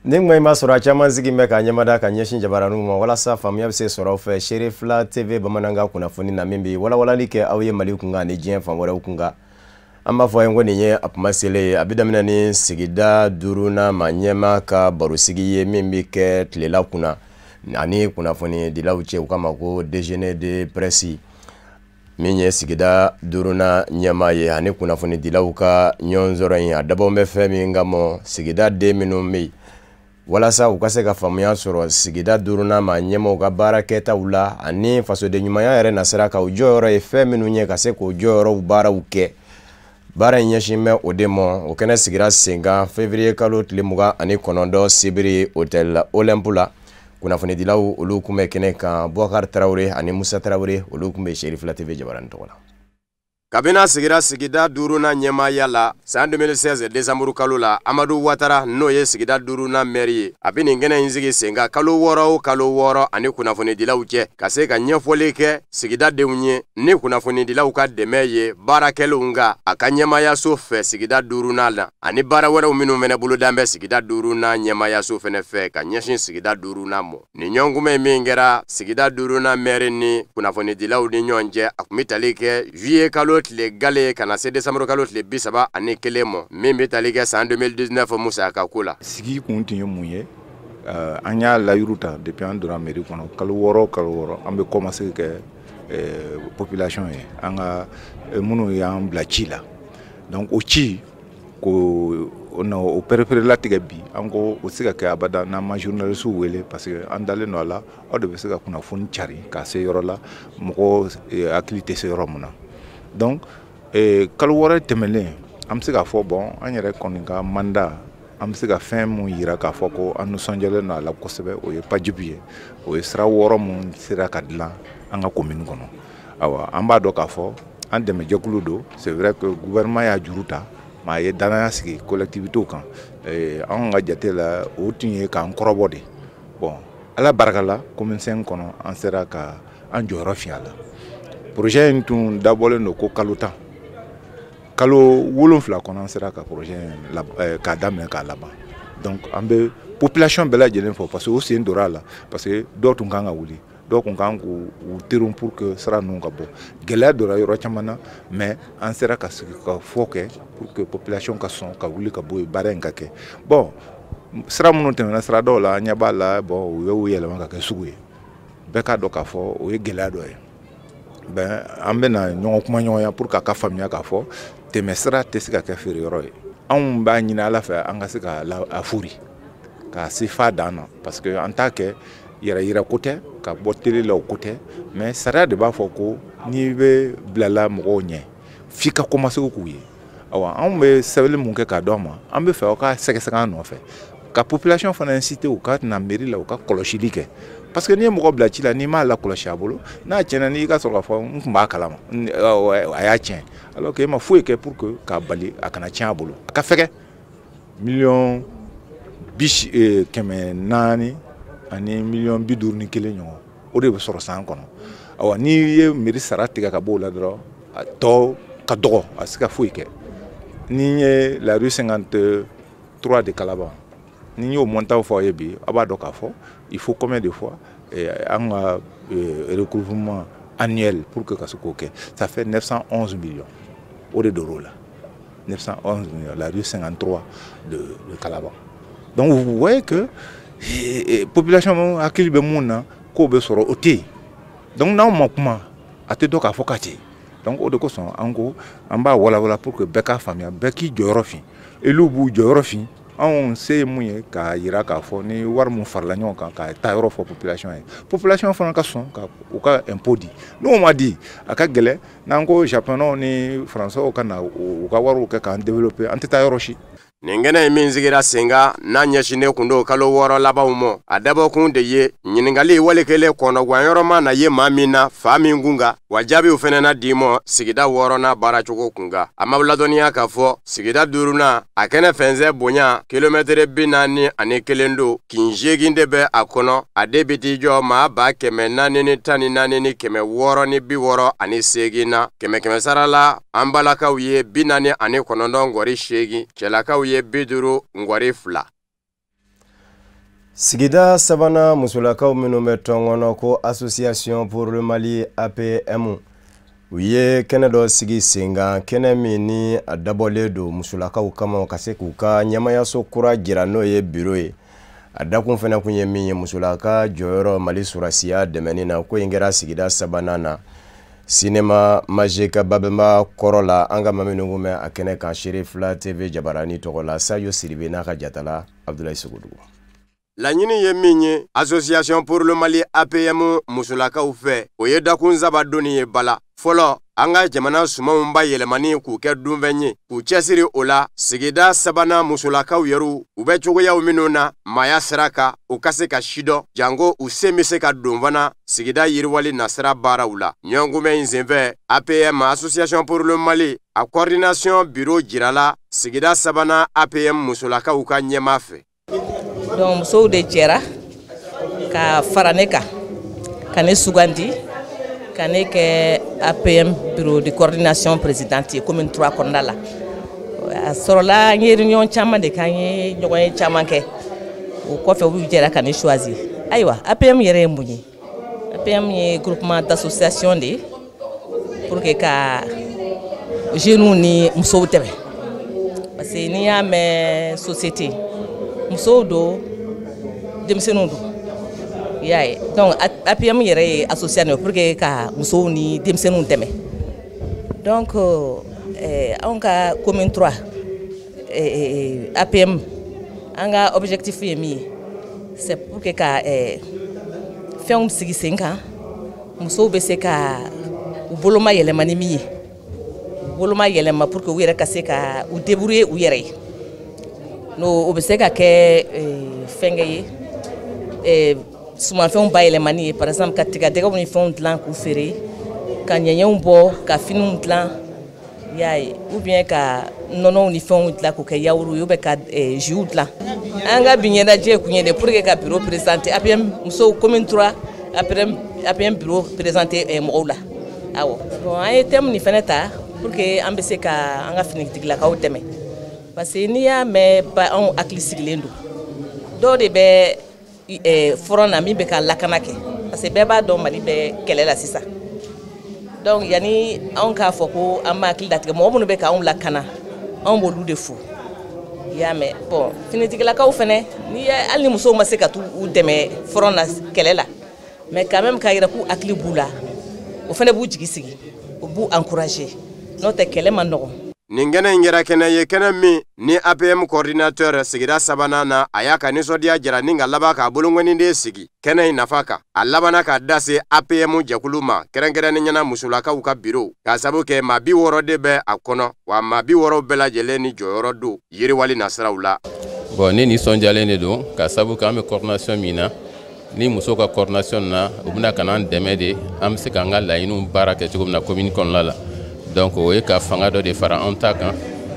Ni kuma in b'a sɔrɔ a caman sigi bɛ ka ɲɛmada ka ɲɛsin jabaraninw ma walasa faamuya bɛ se sɔrɔ aw fɛ Seere Fila TV bamanankan kunnafoni na min bɛ walawalali kɛ aw ye Mali kunkan ani diɲɛ fan wɛrɛw kunkan. An b'a fɔ a ye ko nin ye a kuma selen ye. A bɛ daminɛ ni sigida duurunan maa ɲɛmaa ka barosigi ye min bɛ kɛ tilela kunna ani kunnafonidilaw cɛ, u k'a ma ko déjeuner de presse. Min ye sigida duurunan ɲɛmaa ye ani kunnafonidilaw ka ɲɔgɔn sɔrɔ in, a dabɔ bɛ fɛn min kama, sigida den minnu bɛ yen, walasa u ka se ka faamuya sɔrɔ sigida duurunan maa ɲɛmaaw ka baara kɛtaw la ani fasoden ɲumanya yɛrɛ nasira ka u jɔyɔrɔ ye fɛn minnu ye, ka se k'o jɔyɔrɔw baaraw kɛ. Baara in ɲɛsin bɛ o de ma. O kɛnɛ sigira sen kan février kalo tile 29 sibiri, hôtel Olympe la. Kunnafonidilaw, olu tun bɛ kɛnɛ kan. Boubacar Tarawele ani Musa Tarawele, olu tun bɛ Seere Fila TV jabaranin tɔgɔ la. Kabini a sigira sigida duurunan ɲɛmaaya la san 2016 décembre kalo la, Amadu Watara, n'o ye sigida duurunan maire ye, a bɛ nin kɛnɛ in sigi sen kan kalo 6 o kalo 6 ani kunnafonidilaw cɛ, ka se ka ɲɛfɔli kɛ sigidadenw ye ni kunnafonidilaw ka dɛmɛ ye baarakɛlenw kan a ka ɲɛmaayaso fɛ sigida duurunan la, ani baara wɛrɛw minnu fana bolodan bɛ sigida duurunan ɲɛmaayaso fana fɛ ka ɲɛsin sigida duurunan ma. Nin ɲɔgɔnkunbɛn min kɛra sigida duurunan maire ni kunnafonidilaw ni ɲɔgɔn cɛ, a tun bɛ tali kɛ juillet kalo tile gale ka na se décembre kalo tile 31 ma, min bɛ tali kɛ san 2019 musaka ko la. Sigi kun tun ye mun ye? An y'a layiru ta depuis an donna mairie kɔnɔ, kalo 6 kalo 6, an bɛ commencer kɛ population ye, an ka minnu y'an bila ci la. Donc o ci ko o pɛrɛpɛrɛlatigɛ bi, an ko o tɛ se ka kɛ abada n'an ma journaliste wele, parce que an dalen don a la, aw de bɛ se ka kunnafoni cari k'a se yɔrɔ la mɔgɔ hakili tɛ se yɔrɔ min na. Donc kalo 6 tɛmɛnen, an bɛ se k'a fɔ, bon, an yɛrɛ kɔni ka mandat, an bɛ se ka fɛn mun yira k'a fɔ ko an nisɔndiyalen don a la kosɛbɛ, o ye PAJIP ye. O ye sira 6 mun sera ka dilan an ka commune kɔnɔ. Ayiwa, an b'a dɔn k'a fɔ an dɛmɛjɛkulu don. C'est vrai que gouvernement y'a juru ta, mais a ye danaya sigi collectivités kan. Anw ka jate la, o tun ye k'an kɔrɔbɔ de. Bon, Ala barika la, commune 5 kɔnɔ, an sera ka an jɔyɔrɔ fi a la. Projet in tun dabɔlen don ko kalo 10, kalo 7 kɔnɔ, an sera ka projet in k'a daminɛ k'a laban. Donc an bɛ population bɛɛ lajɛlen fɔ, parce que o sen donna a la, parce que dɔw tun kan ka wuli, dɔw tun kan k'u terun pour que sira ninnu ka bɔ. Gɛlɛya donna yɔrɔ caman na, mais an sera ka sigi ka fɔ kɛ pour que population ka sɔn ka wuli ka bɔ yen, baara in ka kɛ. Bon, sira minnu tɛmɛna siradaw la, an ɲɛ b'a la, bon, u y'u yɛlɛma ka kɛ sugu ye. Bɛɛ k'a dɔn k'a fɔ o ye gɛlɛya dɔ ye. Ben, an bɛna ɲɔgɔn kuma ɲɔgɔnya pour k'a ka faamuya k'a fɔ tɛmɛ sira tɛ se ka kɛ feere yɔrɔ ye. Anw b'a ɲini Ala fɛ an ka se ka a furi k'a se fa dan na, parce que an t'a kɛ yɛrɛ yira ko tɛ, ka bɔ télé la o ko tɛ, mais sariya de b'a fɔ ko n'i bɛ bilala mɔgɔw ɲɛ, f'i ka commencer k'u ye. Ayiwa, anw bɛ sɛbɛnni mun kɛ k'a d'aw ma, an bɛ fɛ aw ka sɛgɛsɛgɛ an nɔfɛ, ka population fana inciter u ka na mairie la, u ka kɔlɔsili kɛ, parce que n'i ye mɔgɔ bila ci la, n'i m'a lakɔlɔsi a bolo, n'a tiɲɛna, n'i ka sɔrɔ k'a fɔ n tun b'a kalama, a y'a tiɲɛ, alors que e ma foyi kɛ pour que k'a bali a kana tiɲɛ a bolo. A ka fɛgɛ miliyɔn bi 451 million ɲɔgɔn, o de bɛ sɔrɔ san kɔnɔ. Ayiwa, n'i ye mairie sara tigɛ ka bɔ o la dɔrɔn, a tɔ ka dɔgɔ, a se ka foyi kɛ. Ni ye la rue 53 de Kalaban, ni n y'o montant fɔ aw ye bi, a b'a dɔn k'a fɔ il faut combien de fois an ka recouvrement annuel pour que ka se k'o kɛ. Ça fait 911 millions, o de dor'o la, 911 millions, la rue 53 de Kalaban. Donc vous voyez que population hakili bɛ mun na k'o bɛ sɔrɔ, o tɛ yen. Donc n'anw ma kuma, a tɛ dɔn k'a fɔ k'a tɛ yen. Donc o de kosɔn an ko an b'a walawala pour que bɛɛ k'a faamuya, bɛɛ k'i jɔyɔrɔ fin. Élus b'u jɔyɔrɔ fin, anw se ye mun ye k'a yira k'a fɔ ni wari mun farala ɲɔgɔn kan, ka taa yɔrɔ fɔ population ye, population fana ka sɔn ka u ka impôt di. N'o ma di, a ka gɛlɛn. N'an ko Japonais ni Français ka na u ka wariw kɛ k'an développer, an tɛ taa yɔrɔ si. Nin kɛnɛ in min sigira sen kan, n'a ɲɛsinnen kun don kalo 6 labanw ma, a dabɔkun de ye ɲininkali wali kelen kɔnɔguwan ma na ye maa min na fa min kun kan, wa jaabiw fɛnɛ na d'i ma sigida wɔɔrɔnan baaracogo kun kan. A ma ladɔnniya k'a fɔ sigida duurunan, a kɛnɛ fɛnsɛ bonya kilomɛtɛrɛ 41 don, kin 8 de bɛ a kɔnɔ. A de bɛ t'i jɔ maa 414,668 na. Kɛmɛ kɛmɛ sara la, an balakaw ye 49.8, cɛlakaw ye 52. Sigida sabanan musolakaw minnu bɛ tɔn kɔnɔ ko Association pour le Mali APM, u ye kɛnɛ dɔ sigi sen kan, kɛnɛ min ni a dabɔlen don musolakaw kama ka se k'u ka ɲɛmayaso kura jira, n'o ye biro ye. A dakun fana kun ye min ye, musolaka jɔyɔrɔ Mali surasiya dɛmɛni na. Ko in kɛra sigida sabanan na, Cinéma Magique Babemba kɔrɔ la. An ka maa minnu kun bɛ a kɛnɛ kan Seere Fila TV jabarani tɔgɔ la, Sadio Sidibe n'a ka jatala Abdoulaye Sogodogo. Laɲini ye min ye Association pour le Mali APM musolakaw fɛ, o ye dakun saba donni ye bala. Fɔlɔ, an ka jamana sumanw bayɛlɛmani k'u kɛ dunfɛn ye, k'u cɛsiri o la. Sigida sabanan musolakaw yɛrɛw, u bɛ cogoyaw minnu na maaya sira kan, u ka se ka sidɔn, janko u sen bɛ se ka don fana sigida yiriwali nasira baaraw la. Ɲɔgɔnkunbɛn in senfɛ, APM Association pour le Mali a coordination bureau jirala sigida sabanan APM musolakaw ka ɲɛmaa fɛ. Donc musow de jɛra ka fara ne kan, ka ne sugandi ka ne kɛ APM bureau de coordination présidente ye commune 3 kɔnɔna la. A sɔrɔla n ye réunion caman de kɛ, an ye ɲɔgɔn ye caman kɛ. O kɔfɛ, u jɛra ka ne choisir. Ayiwa, APM yɛrɛ ye mun ye? APM ye groupement d'association de ye pour que ka jeunes ni musow dɛmɛ, parce que n'i y'a mɛn société, musow don, denmisɛnninw don, i y'a ye. Donc APM yɛrɛ ye association pour que ka musow ni denmisɛnninw dɛmɛ. Donc anw ka commune 3 APM, an ka objectif ye min ye, c'est pour que ka fɛnw sigi sen kan, musow bɛ se ka u boloma yɛlɛma ni min ye, u boloma yɛlɛma pour que u yɛrɛ ka se ka u débrouiller u yɛrɛ ye. N'o o bɛ se ka kɛ fɛnkɛ ye, sumanfɛnw bayɛlɛmani ye, par exemple ka tigadɛgɛw ni fɛnw dilan k'u feere, ka ɲɛɲɛw bɔ ka finiw dilan, i y'a ye, ou bien ka nɔnɔw ni fɛnw dilan k'o kɛ yaourt ye, ou bien ka jus dilan. An ka bi ɲɛnajɛ kun ye de pour que ka bureau présenter APM musow commune 3 APM bureau présenter mɔgɔw la. Awɔ, bon, an ye thème nin fɛnɛ ta pour que an bɛ se ka an ka finitigilakaw dɛmɛ, parce que n'i y'a mɛn ba anw hakili sigilen don, dɔw de bɛ front na min bɛ ka lakana kɛ, parce que bɛɛ b'a dɔn Mali bɛ kɛlɛ la sisan. Donc yanni anw k'a fɔ ko an b'a hakili latigɛ, mɔgɔ minnu bɛ k'anw lakana, anw b'olu de fo, i y'a mɛn. Bon, finitigilakaw fɛnɛ, n'i ye, hali ni musow ma se ka t'u dɛmɛ front na kɛlɛ la, mais quand même k'a yira k'u hakili b'u la, o fɛnɛ b'u jigi sigi, o b'u encourager. N'o tɛ, kɛlɛ man nɔgɔn. Nin kɛnɛ in kɛra kɛnɛ ye, kɛnɛ min ni APM coordinateur sigida sabanan na, a y'a ka nisɔndiya jira ni ka laban k'a bolonkɔniden sigi kɛnɛ in nafa kan. A labanna ka da se APM jɛkulu ma, kɛrɛnkɛrɛnnen ɲɛna musolakaw ka biro, k'a sabu kɛ maa 60 de bɛ a kɔnɔ, wa maa 60 bɛɛ lajɛlen ni jɔyɔrɔ don yiriwali nasiraw la. Bon, ne nisɔndiyalen de don ka sabu kɛ an bɛ coordination min na, ni muso ka coordination na, u bɛna ka n'an dɛmɛ de, an bɛ se k'an ka laɲiniw baara kɛ cogo min na commune kɔnɔna la. Donc o ye ka fanga dɔ de fara an ta kan,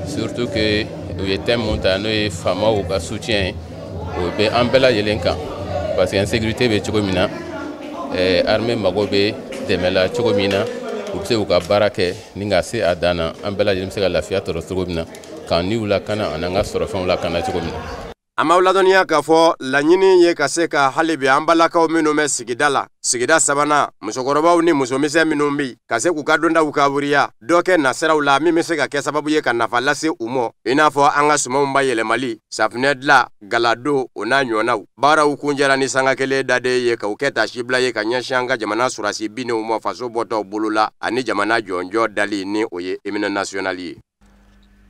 surtout que u ye thème mun ta, n'o ye faamaw ka soutien ye, o bɛ an bɛɛ lajɛlen kan, parce que insécurité bɛ cogo min na, armée mago bɛ dɛmɛ la cogo min na, u bɛ se k'u ka baara kɛ ni ka se a dan na, an bɛɛ lajɛlen bɛ se ka lafiya sɔrɔ cogo min na, k'an niw lakana ani an ka sɔrɔfɛnw lakana cogo min na. An b'aw ladɔnniya k'a fɔ laɲini ye ka se ka hali bi an balakaw minnu bɛ sigida la, sigida sabanan, musokɔrɔbaw ni musomisɛn minnu bɛ ka se k'u ka dondaw ka wuriya dɔ kɛ nasiraw la min bɛ se ka kɛ sababu ye ka nafa lase u ma, i n'a fɔ an ka sumanw bayɛlɛmali, safunɛ dilan, galadon, o n'a ɲɔgɔnnaw. Baaraw kuncɛra ni sanga kelen daden ye k'o kɛ tasibila ye ka ɲɛsin an ka jamana surasi binnenw ma faso bɔtɔw bolo la, ani jamana jɔnjɔ dali, ni o ye hymne national ye.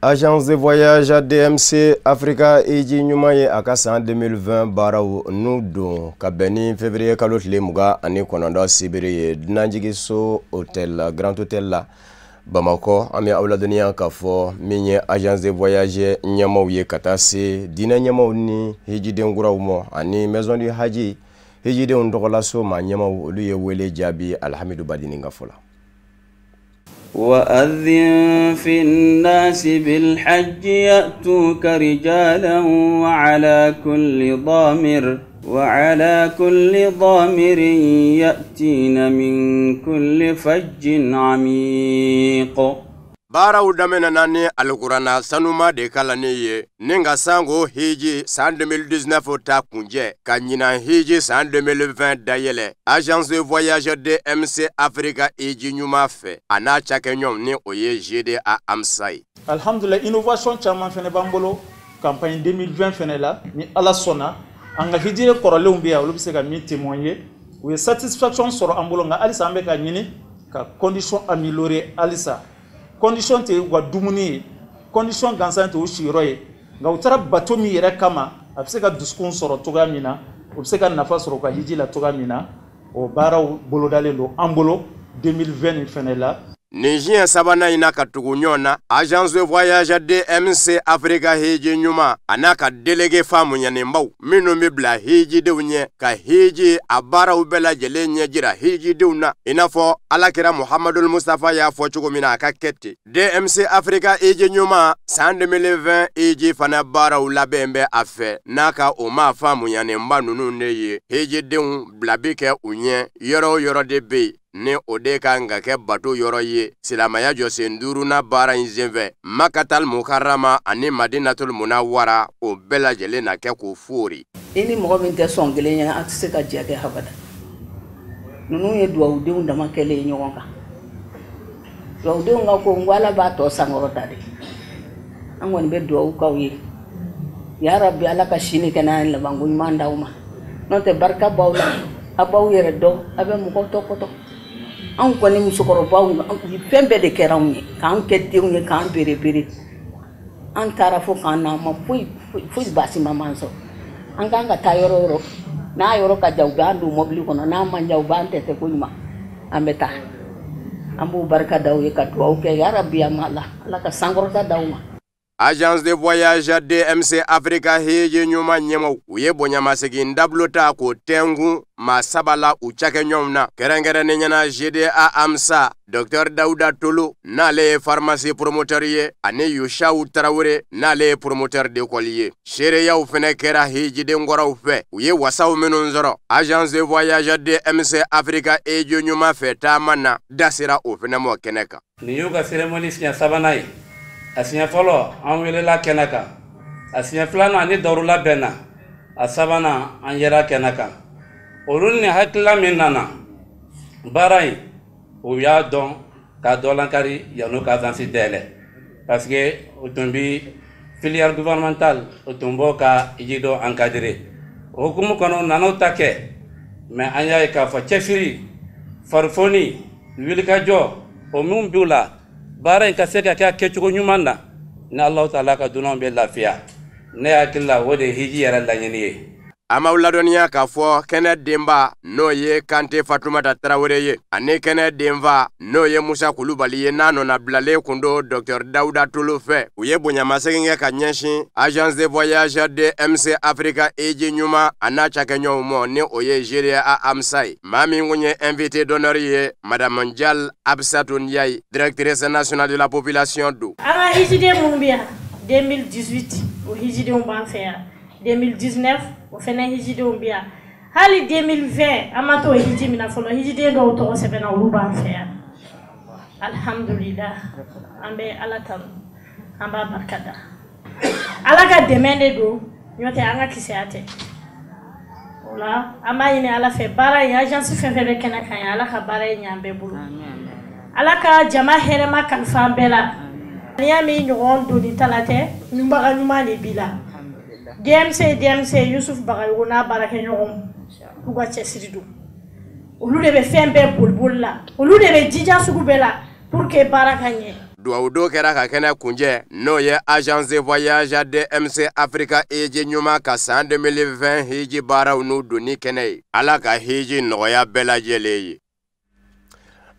Agence de voyage DMC Africa Hiji ɲuman ye a ka san 2020 baaraw n'u don ka bɛn ni février kalo tile 29 sibiri ye, dunanjiginso hôtel Grand Hôtel la Bamakɔ. An bɛ aw ladɔnniya k'a fɔ min ye agence de voyage ɲɛmaaw ye, ka taa se diinɛ ɲɛmaaw ni hijiden kuraw ma, ani maison du haji hijidenw tɔgɔlaso maa ɲɛmaaw, olu ye wele jaabi. Alhamidu Badini ka fɔ la. وأذن في الناس بالحج يأتوك رجالا وعلى كل ضامر يأتين من كل فج عميق. Baaraw daminɛna ni alikuranna sanuma de kalanni ye ni ka sango hiji san 2019 ta kunjɛ ka ɲinan hiji san 2020 dayɛlɛ agence de voyage DMC Africa hiji ɲuman fɛ a n'a cakɛɲɔgɔn ni o ye GDA Amsa ye. Alhamdulillah, innovation caman fɛnɛ b'an bolo campagne 2020 fɛnɛ la. Ni Ala sɔnna, an ka hijire kɔrɔlenw bɛ yan, olu bɛ se ka min témoigner, u ye satisfaction sɔrɔ an bolo. Nka halisa an bɛ ka ɲini ka condition améliorer halisa. Condition tɛ u ka dumuni ye, condition gansan tɛ u sigiyɔrɔ ye, nka u taara bato min yɛrɛ kama, a bɛ se ka dusukun sɔrɔ cogoya min na, u bɛ se ka nafa sɔrɔ u ka hiji la cogoya min na, o baaraw bolodalen don an bolo 2020 nin fɛnɛ la. Nin siɲɛ sabanan in na ka tugu ɲɔgɔn na, agence de voyage DMC Africa hiji ɲuman a n'a ka délégué faamuyalenbaw minnu bɛ bila hijidenw ɲɛ ka hiji a baaraw bɛɛ lajɛlen ɲɛ jira hijidenw na, i n'a fɔ Alakira Muhamadul Mustafa y'a fɔ cogo min na a ka kɛ ten. DMC Africa hiji ɲuman san 2020 hiji fana baaraw labɛn bɛ a fɛ n'a ka o maa faamuyalenba ninnu de ye. Hijidenw bila bi kɛ u ɲɛ yɔrɔ o yɔrɔ de bɛ yen ni o de kan ka kɛ bato yɔrɔ ye silamɛya jɔsen duurunan baara in senfɛ, Makatal Mukarama ani Madinatul Munawwara, o bɛɛ lajɛlen na kɛ k'o foori. I ni mɔgɔ min tɛ sɔn kelen ye, a tɛ se ka jɛ kɛ habada. Ninnu ye dugawudenw dama kɛlen ye ɲɔgɔn kan. Dugawudenw ka ko n ko Ala b'a tɔ sankɔrɔta de. An kɔni bɛ dugawu k'aw ye, yarabi Ala ka si ni kɛnɛya ni labanko ɲuman d'aw ma. N'o tɛ, barika b'aw la, a b'aw yɛrɛ dɔn, a bɛ mɔgɔw tɔkɔtɔ. Anw kɔni musokɔrɔbaw, fɛn bɛɛ de kɛra anw ye, k'an kɛ denw ye, k'an berebere. An taara fo k'an na, ma foyi foyi baasi ma man sɔrɔ. An kan ka taa yɔrɔ o yɔrɔ, n'a yɔrɔ ka jan, u b'an don mɔbili kɔnɔ, n'a man jan, u b'an tɛtɛ ko ɲuman, an bɛ taa. An b'u barika d'aw ye ka dugawu kɛ, yarabi an ma la Ala ka sankɔrɔta d'aw ma. Agence de voyage DMC Africa hiji ɲuman ɲɛmaw, u ye bonyamasegin dablo ta k'o tɛnkun maa saba la u cakɛɲɔgɔnw na, kɛrɛnkɛrɛnnen ɲɛna GDA Amsa, Dr Dawuda Tolo n'ale ye pharmacie promoteur ye, ani Yushawu Tarawele n'ale ye promoteur d'école ye. Seereyaw fɛnɛ kɛra hijiden kɔrɔw fɛ, u ye wasaw minnu sɔrɔ agence de voyage DMC Africa hiji ɲuman fɛ taama na, da sera o fɛnɛ mɔ kɛnɛ kan. Nin y'u ka cérémonie siɲɛ sabanan ye. A siɲɛ fɔlɔ, an welela kɛnɛ kan. A siɲɛ filanan, ni dawurula bɛnna. A sabanan, an yera kɛnɛ kan. Olu ni hakilila min nana baara in, u y'a dɔn k'a dɔlankari yan'u ka agence dayɛlɛ, parce que o tun bi filière gouvernementale, o tun b'o ka ji dɔ encadré. O hukumu kɔnɔ, u nan'o ta kɛ, mais an y'a ye k'a fɔ cɛsiri, farifoni, wulikajɔ o min b'u la, baara in ka se ka kɛ a kɛcogo ɲuman na, ni Alahu Taala ka dunanw bɛ lafiya. Ne hakili la, o de ye hiji yɛrɛ laɲini ye. A m'aw ladɔnniya k'a fɔ kɛnɛ denba n'o ye Kante Fatumata Tarawele ye, ani kɛnɛ denfa n'o ye Musa Kulubali ye, n'a nɔnabilalen kun don Dr Dawuda Tolo fɛ, u ye bonyamasegin kɛ ka ɲɛsin agence de voyage DMC Africa hiji ɲuman a n'a cakɛɲɔgɔnw ma, ni o ye GDA Amsa ye. Maa min kun ye invité d'honneur ye, Madame Njal Absatou Ndiaye, directrice nationale de la population don. An ka hijiden minnu bɛ yan 2018, o hijidenw b'an fɛ yan. 2019, o fɛnɛ hijidenw bɛ yan. Hali 2020, an ma t'o hiji min na fɔlɔ, hijiden dɔw tɔgɔ sɛbɛnna, olu b'an fɛ yan. Alhamdulillah, an bɛ Ala tanu, an b'a barika da. Ala ka dɛmɛ de don, n'o tɛ an ka kisɛya tɛ. O la, an b'a ɲini Ala fɛ, baara in, agence fɛn fɛn bɛ kɛnɛ kan yan, Ala ka baara in ɲɛ an bɛɛ bolo. Ala ka jama hɛrɛma kalifa an bɛɛ la. N'i y'a mɛn ɲɔgɔn doni tala tɛ, ɲubaga ɲuman de b'i la. DMC, DMC Yusuf Bagayogo n'a baarakɛɲɔgɔnw, k'u ka cɛsiri don. Olu de bɛ fɛn bɛɛ boliboli la, olu de bɛ jija sugu bɛɛ la pour que baara ka ɲɛ. Duwawu don kɛra ka kɛnɛ kunjɛ, n'o ye agence de voyage DMC Africa hiji ɲuman ka san 2020 hiji baaraw n'u donni kɛnɛ ye. Ala ka hiji nɔgɔya bɛɛ lajɛlen ye.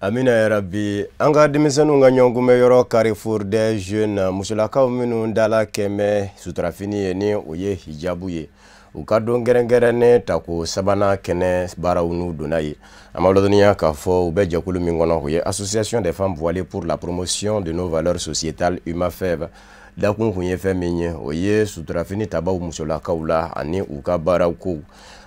Amina yarabi. An ka denmisɛnninw ka ɲɔgɔnkunbɛ yɔrɔ Carrefour des Jeunes, musolakaw minnu dala kɛmɛ suturafini ye, ni o ye hijabu ye, u ka don kɛrɛnkɛrɛnnen tako sabanan kɛnɛ baaraw n'u donna ye. An b'a ladɔnniya k'a fɔ u bɛ jɛkulu min kɔnɔ, o ye Association des femmes voilées pour la promotion de nos valeurs sociétales, UMAFEV. Dakun kun ye fɛn min ye, o ye suturafini tabaw musolakaw la ani u ka baaraw kow.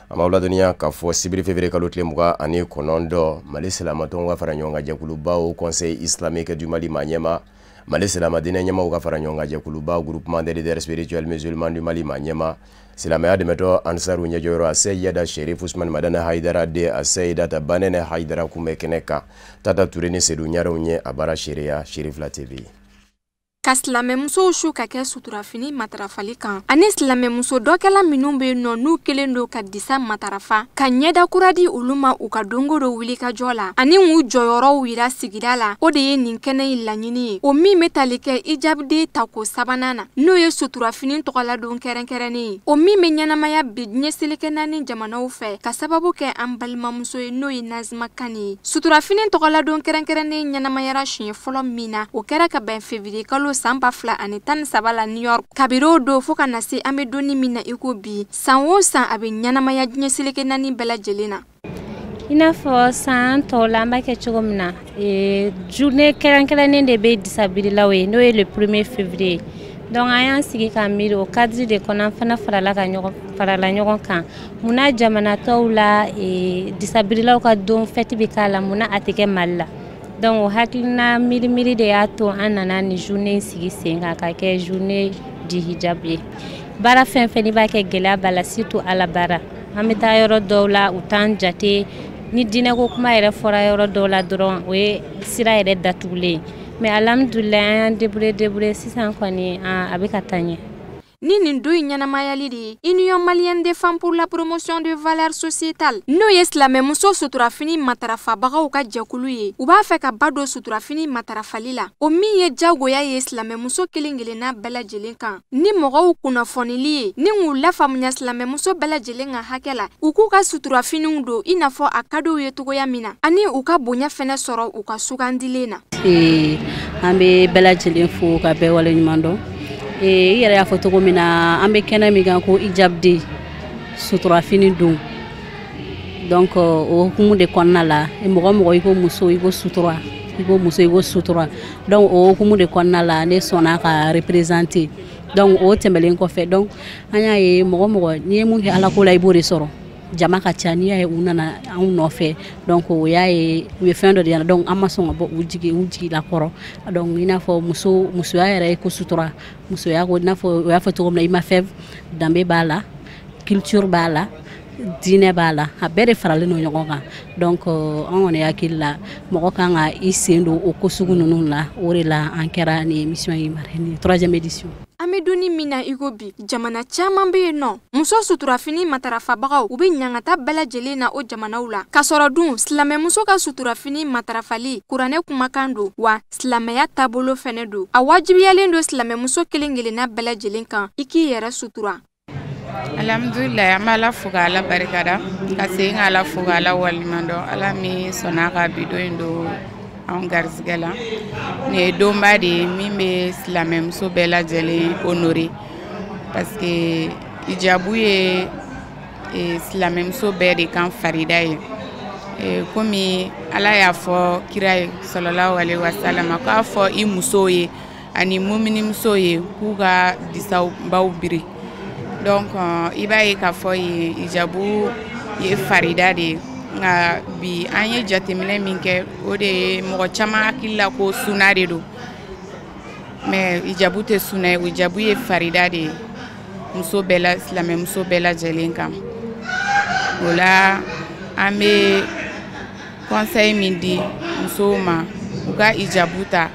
An b'aw ladɔnniya k'a fɔ sibiri février kalo tile 29, Mali silamɛtɔnw ka fara ɲɔgɔn kan jɛkulubaw, Conseil islamique du Mali, maa ɲɛma Mali silamɛdinɛ ɲɛmaw ka fara ɲɔgɔn kan jɛkuluba Groupement des leaders spirituels musulmans du Mali ma ɲɛma silamɛya dɛmɛtɔ Ansaru ɲɛjɔyɔrɔ Aseyida Sherif Usman Madani Haidara de Aseyidata Banɛnɛ Haidara kun bɛ kɛnɛ kan. Tata Ture ni Sedu Ɲarew ye a baara seereya Sherifila TV. Ka silamɛmusow su ka kɛ suturafini matarafali kan ani silamɛmuso dɔkɛla minnu bɛ nɔ n'u kelen don ka disa matarafa ka ɲɛda kura di olu ma u ka dongo do wulikajɔ la ani k'u jɔyɔrɔw yira sigida la, o de ye nin kɛnɛ in laɲini ye, o min bɛ tali kɛ ijabiden tako sabanan na, n'o ye suturafini tɔgɔladon kɛrɛnkɛrɛnnen ye, o min bɛ ɲɛnamaya bi diɲɛ seleke naani jamanaw fɛ ka sababu kɛ an balimamuso ye, n'o ye Nazima Kane ye. Suturafini tɔgɔladon kɛrɛnkɛrɛnnen ɲɛnamayara siɲɛ fɔlɔ min na, o kɛra ka bɛn février kalo 2013 la New York. Kabiri o don fo ka na se an bɛ donni min na i ko bi, san o san a bɛ ɲɛnamaya diɲɛ seleke naani bɛɛ lajɛlen na. I n'a fɔ san tɔw la an b'a kɛ cogo min na, journée kɛrɛnkɛrɛnnen de bɛ disabililaw ye, n'o ye le 1er février. Donc an y'an sigi ka miiri o cadre de kɔnɔ, an fana farala ɲɔgɔn kan. Munna jamana tɔw la disabililaw ka don fête bɛ k'a la, munna a tɛ kɛ Mali la? Donc o hakilina miiri de y'a to an nana ni journée sigi sen kan ka kɛ journée du hijab ye. Baara fɛn fɛn n'i b'a kɛ gɛlɛya b'a la, surtout ala baara. An bɛ taa yɔrɔ dɔw la u t'an jate, ni diinɛko kuma yɛrɛ fɔra yɔrɔ dɔw la dɔrɔn o ye sira yɛrɛ datugulen ye. Mais alhamdulilayi an y'an débrouiller sisan kɔni a bɛ ka taa ɲɛ. Ni nin don in ɲɛnamayali de ye, Union malienne des femmes pour la promotion de valeurs sociétales, n'o ye silamɛmuso suturafini matarafabagaw ka jɛkulu ye, u b'a fɛ ka ba don suturafini matarafali la, o min ye jagoya ye silamɛmuso kelen kelenna bɛɛ lajɛlen kan, ni mɔgɔw kunnafonili ye ni k'u lafaamuya silamɛmuso bɛɛ lajɛlen ka hakɛ la, u k'u ka suturafiniw don i n'a fɔ a ka d'u ye cogoya min na, ani u ka bonya fɛnɛ sɔrɔ u ka sugandilen na. An bɛ bɛɛ lajɛlen fo ka bɛɛ waleɲuman dɔn. I yɛrɛ y'a fɔ cogo min na, an bɛ kɛnɛ min kan ko hijab day, suturafini don. Donc o hukumu de kɔnɔna la, mɔgɔ mɔgɔ i ko muso i ko sutura, i ko muso i ko sutura. Donc o hukumu de kɔnɔna la ne sɔnna ka représenter. Donc o tɛmɛlen kɔfɛ, donc an y'a ye mɔgɔ mɔgɔ n'i ye mun kɛ Ala ko la i b'o de sɔrɔ. Jama ka ca, n'i y'a ye u nana anw nɔfɛ, donc o y'a ye u ye fɛn dɔ de yan, donc an ma sɔn ka bɔ u jigi la kɔrɔ. Donc i n'a fɔ musoya yɛrɛ ye ko sutura, musoya ko i n'a fɔ o y'a fɔ cogo min na, i ma fɛn danbe b'a la, culture b'a la, diinɛ b'a la, a bɛɛ de faralen don ɲɔgɔn kan. Donc an kɔni hakili la mɔgɔ kan ka i sen don o ko sugu ninnu la, o de la an kɛra nin émission in marraine, 3e édition. An bɛ donni min na i ko bi, jamana caman bɛ yen nɔ, muso suturafini matarafabagaw u bɛ ɲangata bɛɛ lajɛlen na o jamanaw la, k'a sɔrɔ dun silamɛmuso ka suturafini matarafali kuranɛ kumakan don, wa silamɛya taabolo fɛnɛ don. A wajibiyalen don silamɛmuso kelen kelenna bɛɛ lajɛlen kan i k'i yɛrɛ sutura. Alhamdulilayi, an bɛ Ala fo k'Ala barikada, ka segin k'Ala fo k'Ala waleɲuman dɔn, Ala min sɔnna ka bi don in don anw garisɛgɛ la. Nin ye donba de ye min bɛ silamɛmuso bɛɛ lajɛlen honoré, parce que hijabu ye silamɛmuso bɛɛ de kan farida ye. Komi Ala y'a fɔ kira ye sallallahu alaihi wasallam k'a fɔ i musow ye ani muminimusow ye k'u ka disawbaw biri. Donc i b'a ye k'a fɔ yen hijabu ye farida de ye. Nka bi an ye jateminɛ min kɛ, o de ye mɔgɔ caman hakili la ko suna de don, mais hijabu tɛ suna ye, hijabu ye farida de ye muso bɛɛ la, silamɛmuso bɛɛ lajɛlen kan. O la an bɛ conseil min di musow ma, u ka hijabu ta,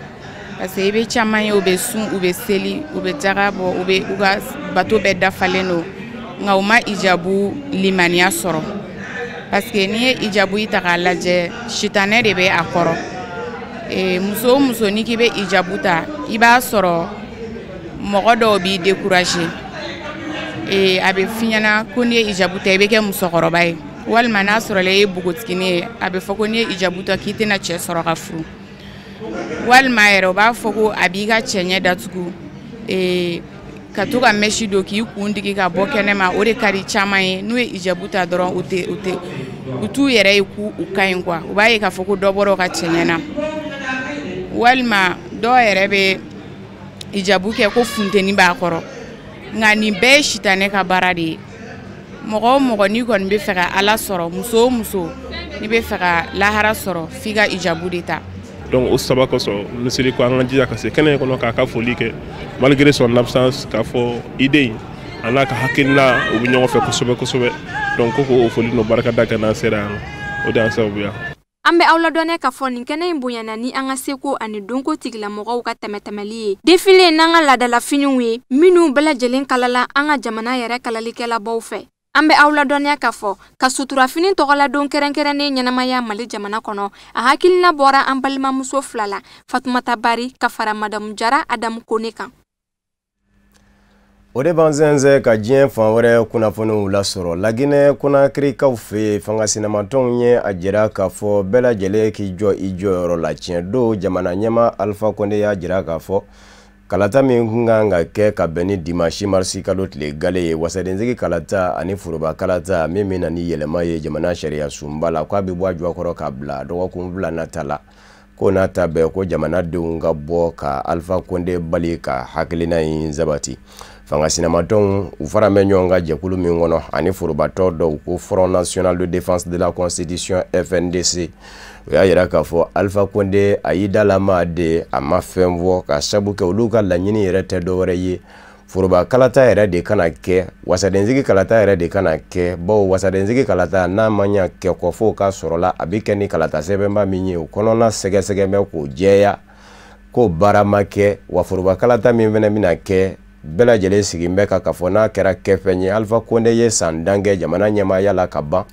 parce que i bɛ caman ye u bɛ sun, u bɛ seli, u bɛ jaga bɔ, u bɛ u ka bato bɛɛ dafalen don, nka u ma hijabu limaniya sɔrɔ. Parce que n'i ye hijabu ta k'a lajɛ, sitanɛ de bɛ a kɔrɔ. Muso o muso n'i k'i bɛ hijabu ta, i b'a sɔrɔ mɔgɔ dɔw b'i décourager. A bɛ f'i ɲɛna ko n'i ye hijabu ta i bɛ kɛ musokɔrɔba ye, walima n'a sɔrɔla i ye npogotiginin ye, a bɛ fɔ ko n'i ye hijabu ta k'i tɛna cɛ sɔrɔ ka furu, walima yɛrɛ u b'a fɔ ko a b'i ka cɛɲɛ datugu, ka to ka mɛsi don k'i kun digi ka bɔ kɛnɛma, o de ka di caman ye. N'u ye hijabu ta dɔrɔn u t'u yɛrɛ ye k'u ka ɲi quoi, u b'a ye k'a fɔ ko dɔ bɔra u ka cɛɲɛ na. Walima dɔw yɛrɛ bɛ hijabu kɛ ko funteni b'a kɔrɔ, nka nin bɛɛ ye sitanɛ ka baara de ye. Mɔgɔ o mɔgɔ n'i kɔni bɛ fɛ ka Ala sɔrɔ, muso o muso n'i bɛ fɛ ka lahara sɔrɔ, f'i ka hijabu de ta. Donc o saba kosɔn minisiri ko an ka jija ka se kɛnɛ in kɔnɔ k'a ka foli kɛ malgré son absence, k'a fɔ idée in a n'a ka hakilina u bɛ ɲɔgɔn fɛ kosɛbɛ kosɛbɛ. Donc ko k'o foli n'o barikada kɛ n'an sera yan, o de y'an sababuya. An bɛ aw ladɔnniya k'a fɔ nin kɛnɛ in bonyana ni an ka seko ani donko tigilamɔgɔw ka tɛmɛtɛmɛli ye, défilé n'an ka laadalafiniw ye minnu bɛɛ lajɛlen kalala an ka jamana yɛrɛ kalalikɛlabaw fɛ. An bɛ aw ladɔnniya k'a fɔ ka suturafini tɔgɔladon kɛrɛnkɛrɛnnen ɲɛnamaya Mali jamana kɔnɔ, a hakilina bɔra an balimamuso fila la, Fatumata Bari ka fara Madamu Jara Adamu Kone kan. O de b'an sɛnsɛn ka diɲɛ fan wɛrɛ kunnafoniw lasɔrɔ. Laginɛ Konakirikaw fɛ yen, fanga sinamatɔnw ye a jira k'a fɔ bɛɛ lajɛlen k'i jɔ i jɔyɔrɔ la. Tiɲɛ don, jamana ɲɛmaa Alpha Condé y'a jira k'a fɔ kalata min kun kan ka kɛ ka bɛn ni dimanche marisi kalo tile gale ye, wasadensigi kalata ani foroba kalata min bɛ na ni yɛlɛma ye jamana sariya sunba la, k'a bɛ bɔ a jɔkɔrɔ k'a bila dɔgɔkun 2 nata la. Ko n'a ta bɛɛ, ko jamanadenw ka bɔ ka Alpha Condé bali ka hakilina in sabati. Fanga sinamatɔnw u fara bɛ ɲɔgɔn kan jɛkulu min kɔnɔ ani forobatɔ dɔw ko Front National de Défense de la Constitution FNDC, o y'a yira k'a fɔ Alpha Condé a y'i dalama de, a ma fɛn fɔ, ka sabu kɛ olu ka laɲini yɛrɛ tɛ dɔwɛrɛ ye, foroba kalata yɛrɛ de kana kɛ, wasadensigi kalata yɛrɛ de kana kɛ, bawo wasadensigi kalata n'a ma ɲa kɛ kɔ f'o ka sɔrɔ la, a bɛ kɛ ni kalata sɛbɛnba min ye, o kɔnɔna sɛgɛsɛgɛ bɛ k'o jɛya k'o baara ma kɛ. Wa foroba kalata min fana bɛna kɛ, bɛɛ lajɛlen sigin bɛ kan k'a fɔ n'a kɛra kɛfɛn ye, Alpha Condé ye san dan kɛ jamana ɲɛmaaya la ka ban,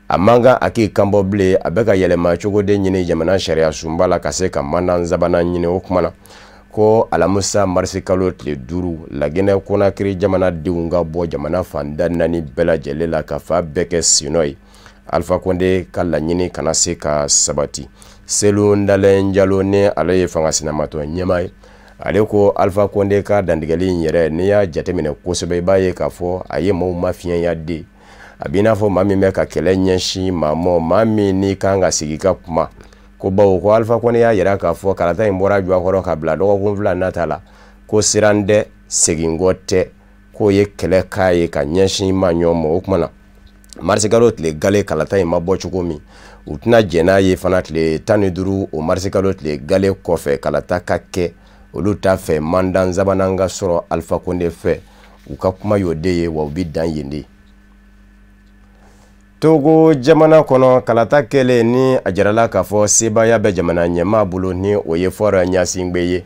a man kan a k'i kanbɔ bilen. A bɛ ka yɛlɛma cogoden ɲini jamana sariya sunba la ka se ka mandan sabanan ɲini. O kuma na ko alamisa marisi kalo tile 5, Laginɛ Konakiri jamanadenw ka bɔ jamana fan da 4 bɛɛ lajɛlen la ka fa bɛɛ kɛ sinɔ ye, Alpha Condé ka laɲini kana se ka sabati. Selu Ndalen Jalo, ni ale ye fanga sinamatɔ ɲɛmaa ye, ale ko Alpha Condé ka dantigɛli in yɛrɛ, n'i y'a jateminɛ kosɛbɛ, i b'a ye k'a fɔ a ye maaw mafiɲɛya de. A b'i n'a fɔ maa min bɛ ka kɛlɛ ɲɛsin maa ma, maa min n'i kan ka sigi ka kuma ko, bawo ko Alpha Condé y'a yira k'a fɔ kalata in bɔra jɔ a kɔrɔ ka bila dɔgɔkun 2 nata la, ko siran tɛ, seginkɔ tɛ, k'o ye kɛlɛ k'a ye ka ɲɛsin maa ɲɔgɔn ma. O kuma na marisikalo tile gale kalata in ma bɔ cogo min, u tɛna jɛn n'a ye fana tile 15 o marisikalo tile gale kɔfɛ kalata ka kɛ. Olu t'a fɛ mandan sabanan ka sɔrɔ Alpha Condé fɛ. U ka kuma y'o de ye, wa u bɛ dan yen de. Togo jamana kɔnɔ, kalata kɛlen ni a jirala k'a fɔ sebaaya bɛ jamana ɲɛmaa bolo, ni o ye Faure Gnassingbé ye.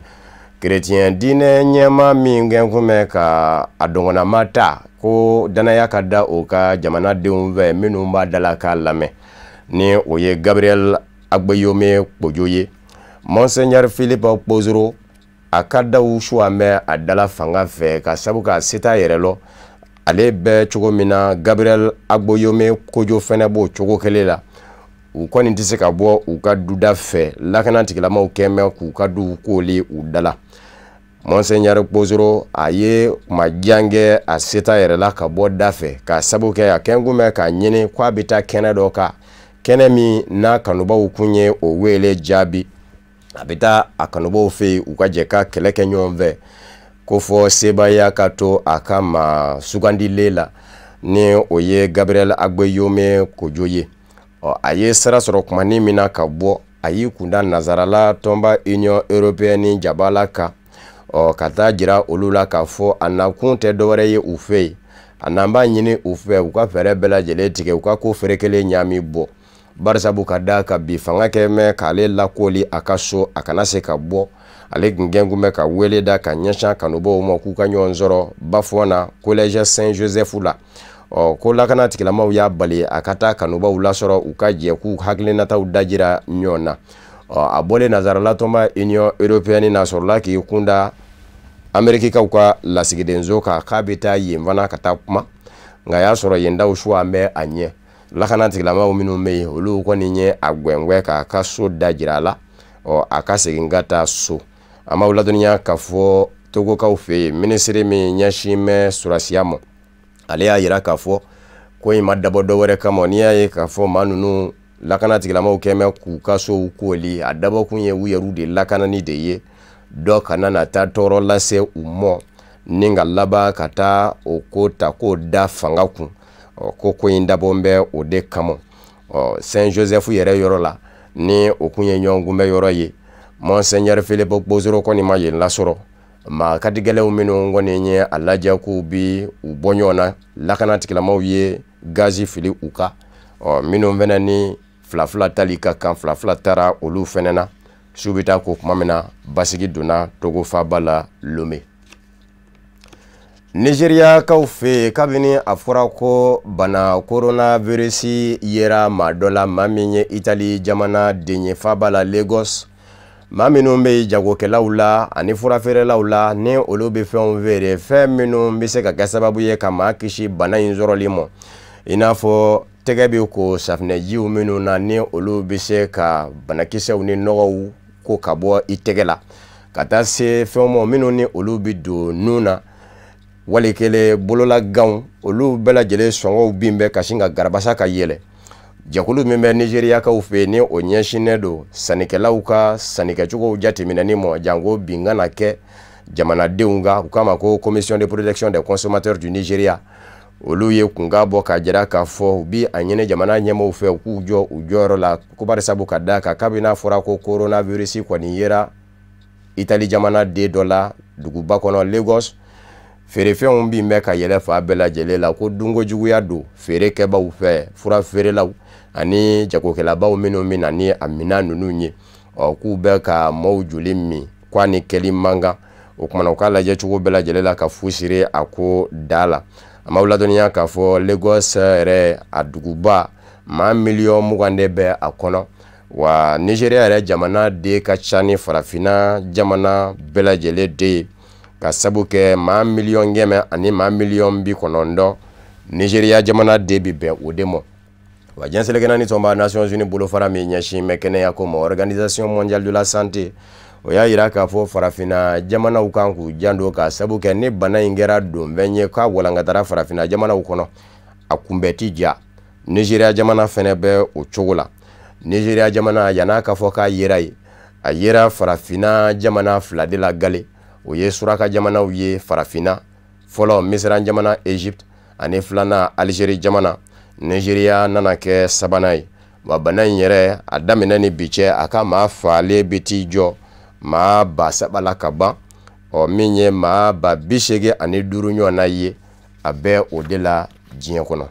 Kerecɛn diinɛ ɲɛmaa min kɛn kun bɛ ka a dɔgɔnama ta ko danaya ka da o ka jamanadenw fɛ minnu b'a dala k'a lamɛn, ni o ye Gabriel Agbeyome Kpojo ye. Monseigneur Philippe Kpozoro, a ka daw suwa bɛ a dala fanga fɛ ka sabu k'a se t'a yɛrɛ lɔ. Ale bɛ cogo min na, Gabriel Agbeyome Kojo fɛnɛ b'o cogo kelen la. U kɔni tɛ se ka bɔ u ka duda fɛ, lakana tigilamaw kɛn bɛ k'u ka duw kooli u da la. Monseigneur Kpozoro, a ye kuma jan kɛ a se t'a yɛrɛ la ka bɔ da fɛ, ka sabu kɛ a kɛn kun bɛ k'a ɲini k'a bɛ taa kɛnɛ dɔ kan, kɛnɛ min n'a kanubaw kun ye o wele jaabi, a bɛ taa a kanubaw fɛ yen, u ka jɛ ka kɛlɛ kɛ ɲɔgɔn fɛ ko fɔ sebaaya ka to a ka maa sugandilen la, ni o ye Gabriel Agbeyome Kojo ye. Ɔ, a ye sira sɔrɔ kumanin min na ka bɔ, a y'i kunda nazarala tɔnba Union européenne jabala kan, ɔ ka taa jira olu la k'a fɔ a nakun tɛ dɔwɛrɛ ye u fɛ yen, a n'an b'a ɲini u fɛ u ka fɛɛrɛ bɛɛ lajɛlen tigɛ u ka ko ferekelen ɲaami bɔ, barisabu ka da ka bi fanga kɛ mɛn k'ale lakoli a ka so, a kana se ka bɔ. Ale gɛn kun bɛ ka wele da ka ɲɛsin a kanubaw ma k'u ka ɲɔgɔn sɔrɔ Bafona collège Saint Joseph la. Ɔ, ko lakana tigilamaw y'a bali a ka taa kanubaw lasɔrɔ u ka jɛ k'u hakilinataw dajira ɲɔgɔn na. Ɔ, a bɔlen nazarala tɔnba Union européenne na, sɔrɔla k'i kunda Amerikikaw ka lasigidenso kan k'a bɛ taa yen fana ka taa kuma, nka a y'a sɔrɔ yen daw suwa bɛ a ɲɛ. Lakana tigilamaw minnu bɛ yen, olu kɔni ye a gwɛngwɛ k'a ka so da jira a la, ɔ a ka segin ka taa so. An b'aw ladɔnniya k'a fɔ Togokaw fɛ yen, minisiri min ɲɛsin bɛ surasiya ma, ale y'a yira k'a fɔ ko in ma dabɔ dɔwɛrɛ kama. N'i y'a ye k'a fɔ maa ninnu lakana tigilamaw kɛn bɛ k'u ka sow kooli, a dabɔkun ye u yɛrɛw de lakanani de ye, dɔ kana na taa tɔɔrɔ lase u mɔ ni ka laban ka taa o ko ta k'o da fanga kun. Ɔ, ko in dabɔ bɛ o de kama. Ɔ, Saint Joseph yɛrɛ yɔrɔ la, Ni o kun ye ɲɔgɔn kunbɛ yɔrɔ ye, Monseigneur Philippe Kpodzro kɔni ma yen lasɔrɔ. Maa kadigɛlɛnw minnu kɔni ye a lajɛ k'u bi u bɔ ɲɔgɔn na, lakana tigilamaw ye gazi fili u kan. Ɔ, minnu fɛnɛ ni fila fila tali ka kan, fila fila taara olu fɛnɛ na. Su bɛ taa ko tuma min na, basigi donna Togo faaba la, Lome. Nizeriyakaw fɛ yen, kabini a fɔra ko bana coronavirus yera maa dɔ la, maa min ye Itali jamana den ye, faaba la Lagos, maa minnu bɛ yen jagokɛlaw la ani furafeerelaw la, ni olu bɛ fɛnw feere, fɛn minnu bɛ se ka kɛ sababu ye ka maa kisi bana in sɔrɔli ma, i n'a fɔ tɛgɛ bɛ ko safinɛjiw minnu na, ni olu bɛ se ka banakisɛw ni nɔgɔw ko ka bɔ i tɛgɛ la, ka taa se fɛnw ma minnu ni olu bɛ don nun na, wali kelen bololaganw, olu bɛɛ lajɛlen sɔngɔw bin bɛ ka sin ka garabasa ka yɛlɛ. Jɛkulu min bɛ Nizeriyakaw fɛ yen, ni o ɲɛsinnen don sannikɛlaw ka sannikɛcogow jateminɛni ma, janko bin kana kɛ jamanadenw kan, u k'a ma ko Commission de protection des consommateurs du Nigeria, olu ye kunkan bɔ k'a jira k'a fɔ u bi a ɲini jamana ɲɛmaaw fɛ u k'u jɔ u jɔyɔrɔ la, ko bari sabu ka d'a kan, kabini n'a fɔra ko coronavirus kɔni yera Itali jamana den dɔ la duguba kɔnɔ Lagos, feerefɛnw bin bɛ ka yɛlɛ fan bɛɛ lajɛlen la, ko dunko juguya don feerekɛbaw fɛ, fura feerelaw ani jagokɛlabaw minnu bɛ na ni a minɛn ninnu ye. Ɔ, k'u bɛ ka maaw joli min, k'a ni kɛli man kan. O kumana u k'a lajɛ cogo bɛɛ lajɛlen la ka fu siri a ko da la. An b'aw ladɔnniya k'a fɔ Lagos yɛrɛ, a duguba, maa 20 miliyɔn de bɛ a kɔnɔ. Wa Nizeriya yɛrɛ jamana den ka ca ni farafinna jamana bɛɛ lajɛlen den ye, ka sabu kɛ maa 100 miliyɔn ani maa 90 miliyɔn, Nizeriya jamana den bɛ bɛn o de ma. Wa diɲɛ seleke naani tɔnba Nations Unies bolofara min ɲɛsin bɛ kɛnɛya ko ma, Organisation mondiale de la santé, o y'a yira k'a fɔ farafinna jamanaw kan k'u janto, ka sabu kɛ ni bana in kɛra donfɛn ye k'a walankatara farafinna jamanaw kɔnɔ, a kunbɛ ti ja. Nizeriya jamana fɛnɛ bɛ o cogo la. Nizeriya jamana, yann'a k'a fɔ k'a yera yen, a yera farafinna jamana fila de la gale, o ye suraka jamanaw ye farafinna: fɔlɔ Misiran jamana, Egypte, ani filanan Algérie jamana. Nizeriya nana kɛ sabanan ye. Wa bana in yɛrɛ a daminɛ ni bi cɛ, a ka maa faalen bɛ t'i jɔ maa 3000 la ka ban. Ɔ, min ye maa 85,000 ɲɔgɔnna ye, a bɛ o de la diɲɛ kɔnɔ.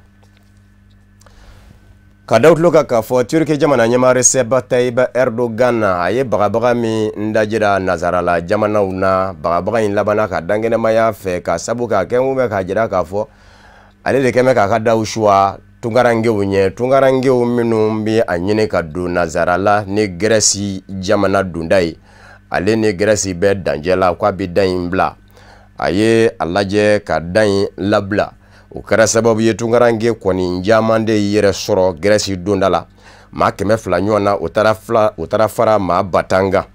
Ka da tulo kan k'a fɔ Turki jamana ɲɛmaa Recep Tayyip Erdogan, a ye bagabaga min dajira nazarala jamanaw na, bagabaga in labanna ka dankɛnɛmaya fɛ, ka sabu k'a kɛ kun bɛ k'a jira k'a fɔ ale de kɛn bɛ k'a ka daw suwa tunkarankew ɲɛ, tunkarankew minnu bɛ a ɲini ka don nazarala ni Grèce jamana donda ye. Ale ni Grèce bɛ dancɛ la, k'a bɛ da in bila. A ye a lajɛ ka da in labila, o kɛra sababu ye tunkaranke kɔni caman de y'i yɛrɛ sɔrɔ Grèce donda la, maa 200 ɲɔgɔn na, o taara fila, o taara fara maa 10 000 kan.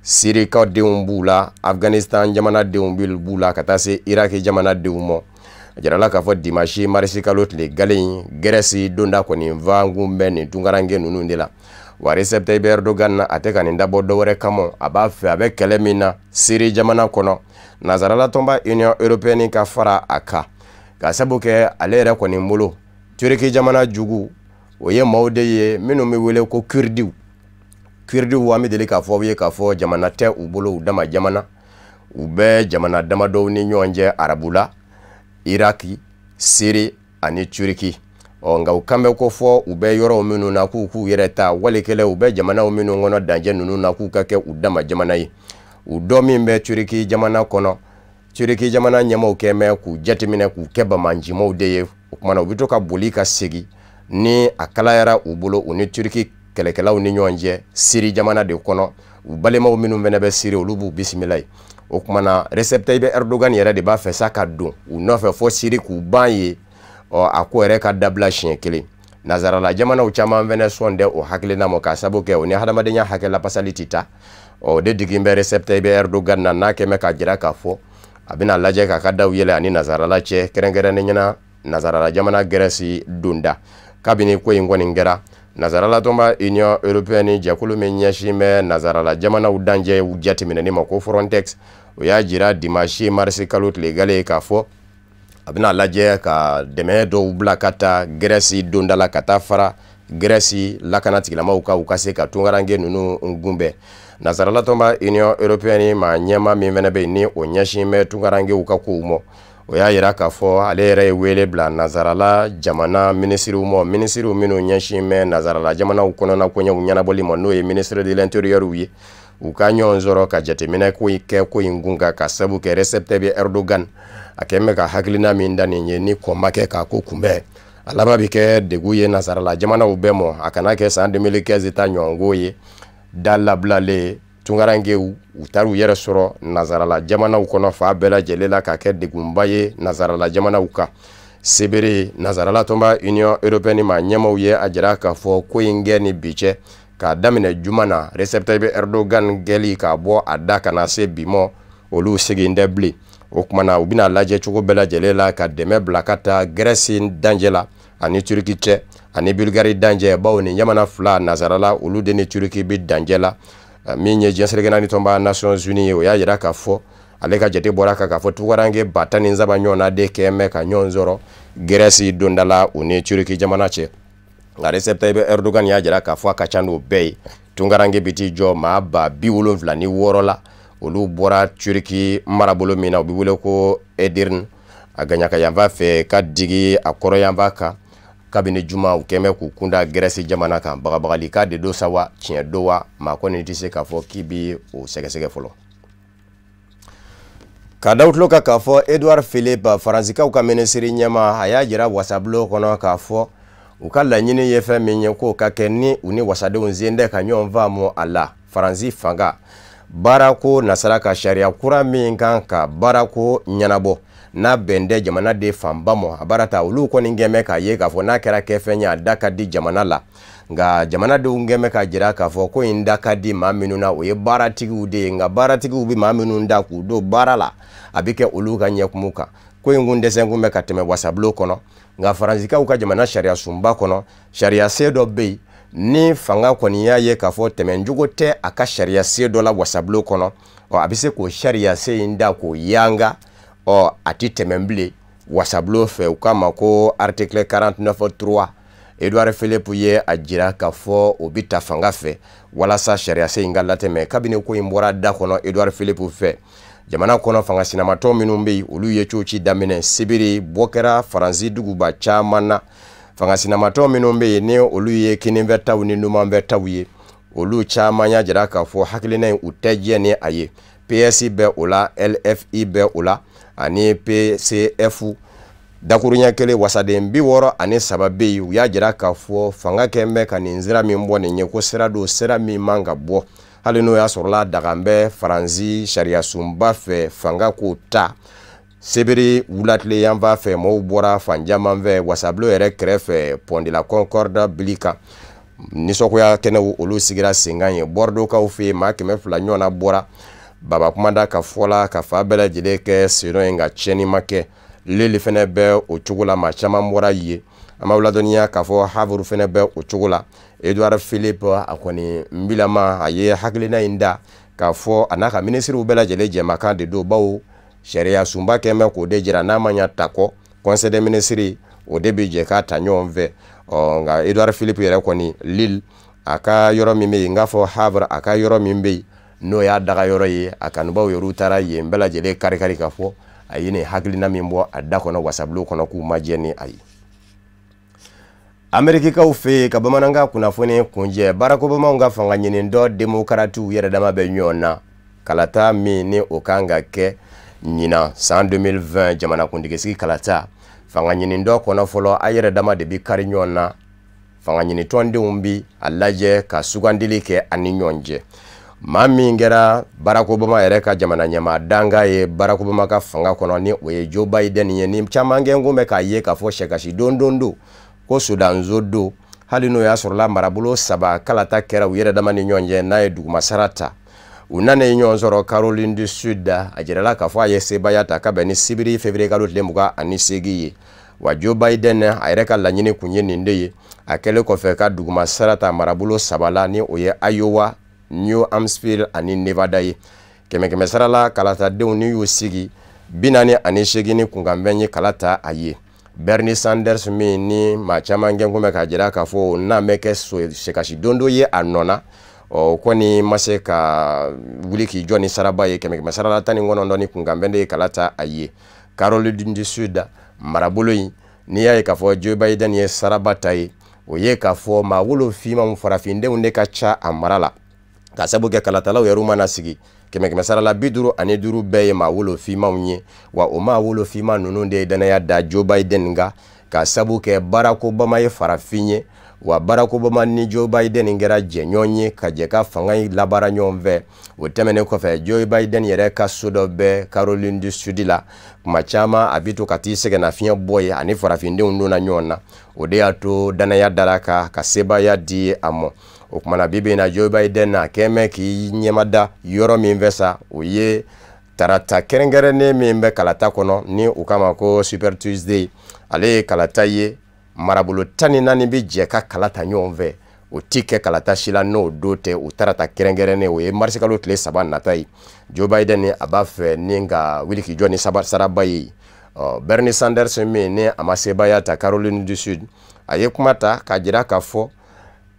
Sirikaw denw b'u la, Afganistan jamana denw b'u la, ka taa se Iraki jamana denw ma. A jirala k'a fɔ dimanche marisi kalo tile gale in, Grèce donda kɔni vankun bɛ nin tunkaranke ninnu de la. Wa Recep Tayyip Erdogan na, a tɛ ka nin dabɔ dɔwɛrɛ kama, a b'a fɛ, a bɛ kɛlɛ min na Siri jamana kɔnɔ, nazarala tɔnba Union européenne ka fara a kan, ka sabu kɛ ale yɛrɛ kɔni bolo, Turki jamana jugu, o ye maaw de ye minnu bɛ wele ko Kurdiw. Kurdiw, an bɛ deli k'a fɔ aw ye k'a fɔ jamana tɛ u bolo, u dama jamana, u bɛ jamana damadɔw ni ɲɔgɔn cɛ arabula, Iraki, Siri ani Turki. Ɔ, nka u kan bɛ ko fɔ u bɛ yɔrɔw minnu na k'u k'u yɛrɛ ta, wali kɛlɛ u bɛ jamanaw minnu kɔnɔ dancɛ ninnu na, k'u ka kɛ u dama jamana ye. U dɔ min bɛ Turki jamana kɔnɔ, Turki jamana ɲɛmaaw kɛ mɛn k'u jateminɛ k'u kɛ bamancimaw de ye. O kumana u bɛ to ka boli ka segin ni a kalayara u bolo, u ni Turki kɛlɛkɛlaw ni ɲɔgɔn cɛ Siri jamana de kɔnɔ. U balimaw minnu fana bɛ Siri, olu b'u bisimila yen. O kumana Recep Tayyip Erdogan yɛrɛ de b'a fɛ sa ka don u nɔfɛ fo Siri k'u ban ye. Ɔ, a ko yɛrɛ ka dabila siɲɛ kelen. Nazarala jamanaw caman fɛnɛ sɔn tɛ o hakilina ma, k'a sabu kɛ o ni hadamadenya hakɛ lapasali tɛ taa. Ɔ, o de digi bɛ Recep Tayyip Erdogan na, n'a kɛn bɛ k'a jira k'a fɔ a bɛna lajɛ k'a ka daw yɛlɛ ani nazarala cɛ, kɛrɛnkɛrɛnnen ɲɛna nazarala jamana Grèce donda. Kabini ko in kɔni kɛra, nazarala tɔnba Union européenne, jɛkulu min ɲɛsin bɛ nazarala jamanaw dancɛ jateminɛni ma ko Frontex, o y'a jira dimanche marisi kalo tile gale k'a fɔ a bɛna lajɛ ka dɛmɛ dɔw bila ka taa Grèce donda la, ka taa fara Grèce lakana tigilamaw ka u ka se ka tunkaranke ninnu kunbɛn. Nansarala tɔnba Union européenne maa ɲɛmaa min fana bɛ yen ni o ɲɛsin bɛ tunkarankew ka kow ma, o y'a yira k'a fɔ ale yɛrɛ ye wele bila nansarala jamana minisiriw ma, minisiriw minnu ɲɛsin bɛ nansarala jamanaw kɔnɔna koɲɛw ɲɛnabɔli ma, n'o ye ministre de l'intérieur ye, u ka ɲɔgɔn sɔrɔ ka jateminɛ ko kɛ ko in kun kan, ka sabu kɛ Recep Tayyip Erdogan a kɛn bɛ ka hakilina min da nin ye, ni kɔn ma kɛ k'a ko kunbɛn, a laban bɛ kɛ degun ye nansarala jamanaw bɛɛ ma. A kana kɛ san 2015 ta ɲɔgɔnko ye, da labilalen tunkarankew u taar'u yɛrɛ sɔrɔ nansarala jamanaw kɔnɔ fan bɛɛ lajɛlen la, ka kɛ degunba ye nansarala jamanaw kan. Sebere nansarala tɔnba Union européenne maa ɲɛmaaw ye a jira k'a fɔ ko in kɛ ni bi cɛ, k'a daminɛ juma na Recep Tayyip Erdogan gɛli k'a bɔ a da ka na se bi ma, olu segin tɛ bilen. O tuma na u bɛna lajɛ cogo bɛɛ lajɛlen la ka dɛmɛ bila ka taa Grèce dancɛ la ani Turki cɛ ani Bulgarie dancɛ, bawo nin jamana fila nansarala olu de ni Turki bɛ dancɛ la. Min ye diɲɛ seleke naani tɔnba Nations Unies ye, o y'a jira k'a fɔ ale ka jate bɔra kan k'a fɔ tunkaranke 13,000 ɲɔgɔnna de kɛn bɛ ka ɲɔgɔn sɔrɔ Grèce donda la u ni Turki jamana cɛ. Nka Recep Tayyip Erdogan y'a jira k'a fɔ a ka ca n'o bɛɛ ye, tunkaranke bɛ t'i jɔ maa 76,000 la, olu bɔra Turki marabolo min na, u bɛ wele ko Edirne, a gaɲaka yanfan fɛ ka digi a kɔrɔ yanfan kan. Kabini juma u kɛn bɛ k'u kunda Grèce jamana kan. Bagabagali de don sa wa, tiɲɛ don wa, maa kɔni tɛ se k'a fɔ k'i bi o sɛgɛsɛgɛ fɔlɔ. Ka da tulo kan k'a fɔ Edouard Philippe, Faransikaw ka minisiri ɲɛmaa, a y'a jira wasabulon kɔnɔ k'a fɔ u ka laɲini ye fɛn min ye, k'o ka kɛ ni u ni wasadenw sen tɛ ka ɲɔgɔn faamu a la. Faransi fanga baarako nasara ka sariya kura min kan ka baarako ɲɛnabɔ, n'a bɛn tɛ jamana de fanba ma, a baara ta olu kɔni kɛn bɛ k'a ye k'a fɔ n'a kɛra kɛfɛn ye a da ka di jamana la. Nka jamanadenw kɛn bɛ k'a jira k'a fɔ ko in da ka di maa minnu na, o ye baaratigiw de ye. Nka baaratigiw bɛ maa minnu da k'u don baara la, a bɛ kɛ olu ka ɲɛkumu kan. Ko in kun dɛsɛ kun bɛ ka tɛmɛ wasabulon kɔnɔ. Nka Faransikaw ka jamana sariya sunba kɔnɔ, sariya se dɔ bɛ yen ni fanga kɔni y'a ye k'a fɔ tɛmɛncogo tɛ a ka sariya se dɔ la wasabulon kɔnɔ, ɔ a bɛ se k'o sariya se in da k'o yanga, ɔ a ti tɛmɛ bilen wasabulon fɛ. U k'a ma ko article 49.3. Edouard Philippe ye a jira k'a fɔ o bɛ ta fanga fɛ walasa sariya se in ka latɛmɛ. Kabini ko in bɔra da kɔnɔ Edouard Philippe fɛ, jamana kɔnɔ fanga sinamatɔ minnu bɛ yen, olu ye coci daminɛ. Sibiri bɔ kɛra Faransi duguba caman na. Fanga sinamatɔ minnu bɛ yen ni olu ye kininfɛtaw ni numanfɛtaw ye, olu caman y'a jira k'a fɔ hakilina in u tɛ jɛ ni a ye. PS bɛ o la, LFI bɛ o la ani PCF. Dakuruɲɛ kelen wasaden 63 bɛ yen, u y'a jira k'a fɔ fanga kɛn bɛ ka nin sira min bɔ nin ye, ko sira don, sira min man ka bɔ, hali n'o y'a sɔrɔla dagan bɛ Faransi sariyasunba fɛ fanga k'o ta. Sebiri wulatile yanfan fɛ, mɔgɔw bɔra fan caman fɛ wasabulon yɛrɛ kɛrɛfɛ Pont de la Concorde bili kan. Nisɔngoya kɛnɛw olu sigira sen kan ye. Bordeauxkaw fɛ yen, maa 200 ɲɔgɔnna bɔra. Baba kumada ka fɔ la ka fa bɛɛ lajɛlen kɛ sen ye, nka tiɲɛni ma kɛ. Lille fɛnɛ bɛ o cogo la, maa caman bɔra yen. An b'aw ladɔnniya k'a fɔ Havre fɛnɛ bɛ o cogo la. Edouard Philippe a kɔni nbilama a ye hakilina in da k'a fɔ a n'a ka minisiriw bɛɛ lajɛlen jɛmakan de don, bawo sariya sunba kɛn bɛ k'o de jira, n'a ma ɲa ta kɔ conseil des ministres o de bɛ jɛ k'a ta ɲɔgɔn fɛ. Ɔ nka Edouard Philippe yɛrɛ kɔni Lille a ka yɔrɔ min bɛ yen, n k'a fɔ Havre a ka yɔrɔ min bɛ yen, n'o y'a daga yɔrɔ ye, a kanubaw yɛrɛ taara yen bɛɛ lajɛlen kari-kari k'a fɔ a ye nin hakilina min bɔ a da kɔnɔ wasabulon kɔnɔ k'u ma jɛ ni a ye. Amerikikaw fɛ yen, ka bamanankan kunnafoni kunjɛ, Barack Obama ka fanga ɲini dɔ demokaratiw yɛrɛ dama bɛ ɲɔgɔn na. Kalata min ni o kan ka kɛ ɲinan san 2020 jamanakuntigisigi kalata, fanga ɲini dɔ kɔnɔ fɔlɔ a yɛrɛ dama de bi kari ɲɔgɔn na. Fanga ɲini tɔndenw bi a lajɛ ka sugandili kɛ ani ɲɔgɔn cɛ. Maa min kɛra Barack Obama yɛrɛ ka jamana ɲɛmaa danga ye Barack Obama ka fanga kɔnɔ, ni o ye Joe Biden ye, ni caman gɛnkun bɛ k'a ye k'a fɔ sɛkasi don don don ko sodanzo don, hali n'o y'a sɔrɔla marabolo 3 kalata kɛra u yɛrɛ dama ni ɲɔgɔn cɛ, n'a ye dugumasara ta. U nana ɲɔgɔn sɔrɔ Caroline du Sud, a jirala k'a fɔ a ye sebaaya ta ka bɛn ni sibiri février kalo tile 28 ye. Wa Joe Biden a yɛrɛ ka laɲini kun ye nin de ye, a kɛlen kɔfɛ ka dugumasara ta marabolo 3 la, ni o ye Iowa, New Hampshire ani Nevada ye. 100 sarala kalatadenw ni y'u sigi 48 ni kunkanfɛn ye kala ta a ye. Bernie Sanders min ni maa caman gɛn kun bɛ k'a jira k'a fɔ n'a bɛ kɛ sekasi don dɔ ye a nɔ na, o kɔni ma se ka wuli k'i jɔ ni saraba ye. 100 sara la 19 ni kunkanbɛn de ye kala ta a ye. Caroline du Sud marabolo in, n'i y'a ye k'a fɔ Joe Biden ye saraba ta ye, o ye k'a fɔ maa wolo finmanw, farafindenw de ka ca a mara la, ka sabu kɛ kalatalaw yɛrɛ mana sigi 100 sara la 55 bɛɛ ye maa wolo finmanw ye. Wa o maa wolo finman ninnu de ye danaya da Joe Biden kan, ka sabu kɛ Barack Obama ye farafin ye. Wa Barack Obama ni Joe Biden kɛra jɛɲɔgɔn ye ka jɛ ka fanga in labaara ɲɔgɔn fɛ. O tɛmɛnen kɔfɛ, Joe Biden yɛrɛ ka so dɔ bɛ Caroline du Sud la. Kuma caman a bɛ to ka t'i sɛgɛnnafiɲɛ bɔ yen, ani farafindenw donna ɲɔgɔn na. O de y'a to danaya dara kan ka sebaaya di a ma. O kumana bi bi in na, Joe Biden a kɛn bɛ k'i ɲɛmada yɔrɔ min fɛ sa, o ye tarata kɛrɛnkɛrɛnnen min bɛ kalata kɔnɔ ni u k'a ma ko Super Tuesday. Ale ye kalata ye, marabolo 14 bɛ jɛ ka kala ta ɲɔgɔn fɛ. O ti kɛ kalata si la n'o don tɛ. O tarata kɛrɛnkɛrɛnnen, o ye marisikalo tile 3 nata ye. Joe Biden a b'a fɛ ni ka wuli k'i jɔ ni saraba ye. Ɔ, Bernie Sanders min ni a ma sebaaya ta Caroline du Sud, a ye kuma ta k'a jira k'a fɔ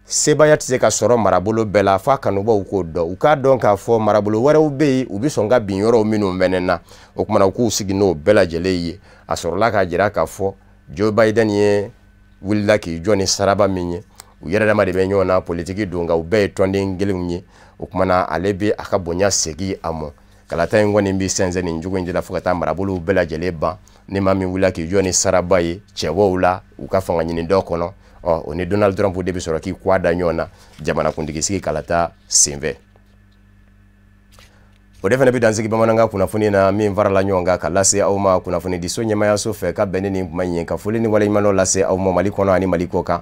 sebaaya tɛ se ka sɔrɔ marabolo bɛɛ la, f'a kanubaw k'o dɔn. U k'a dɔn k'a fɔ marabolo wɛrɛw bɛ yen, u bɛ sɔn ka bin yɔrɔw minnu fɛnɛ na. O kumana u k'u sigi n'o bɛɛ lajɛlen ye. A sɔrɔla k'a jira k'a fɔ Joe Biden ye wulila k'i jɔ ni saraba min ye, u yɛrɛ dama de bɛ ɲɔgɔn na politiki don, nka u bɛɛ ye tɔnden kelenw ye. O kumana ale bɛ a ka bonya segin a ma. Kalata in kɔni bɛ sɛnsɛn nin cogo in de la fo ka taa marabolow bɛɛ lajɛlen ban. Ni maa min wulila k'i jɔ ni saraba ye cɛbɔw la u ka fanga ɲini dɔ kɔnɔ, ɔ, o ni Donald Trump de bɛ sɔrɔ k'i kɔ da ɲɔgɔn na jamanakuntigi sigi kalata senfɛ. O de fana bɛ dansigi bamanankan kunnafoni na min farala ɲɔgɔn kan ka lase aw ma kunnafonidiso ɲɛmayaso fɛ ka bɛn ni nin kuma in ye, ka foli ni waleɲumandɔn lase aw ma Mali kɔnɔ ani Mali kɔ kan,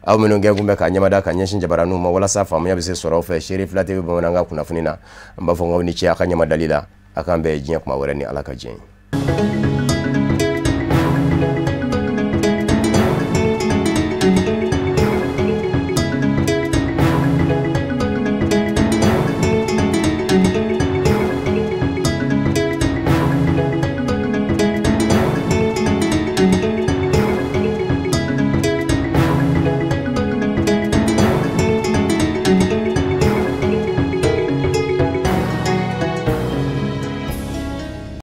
aw minnu kɛ kun bɛ ka ɲɛmada ka ɲɛsin jabaraninw ma walasa faamuya bɛ se sɔrɔ aw fɛ Seere Fila TV bamanankan kunnafoni na. An b'a fɔ aw ni ce a ka ɲɛmadali la. A k'an bɛn diɲɛ kuma wɛrɛ ni Ala ka diɲɛ ye.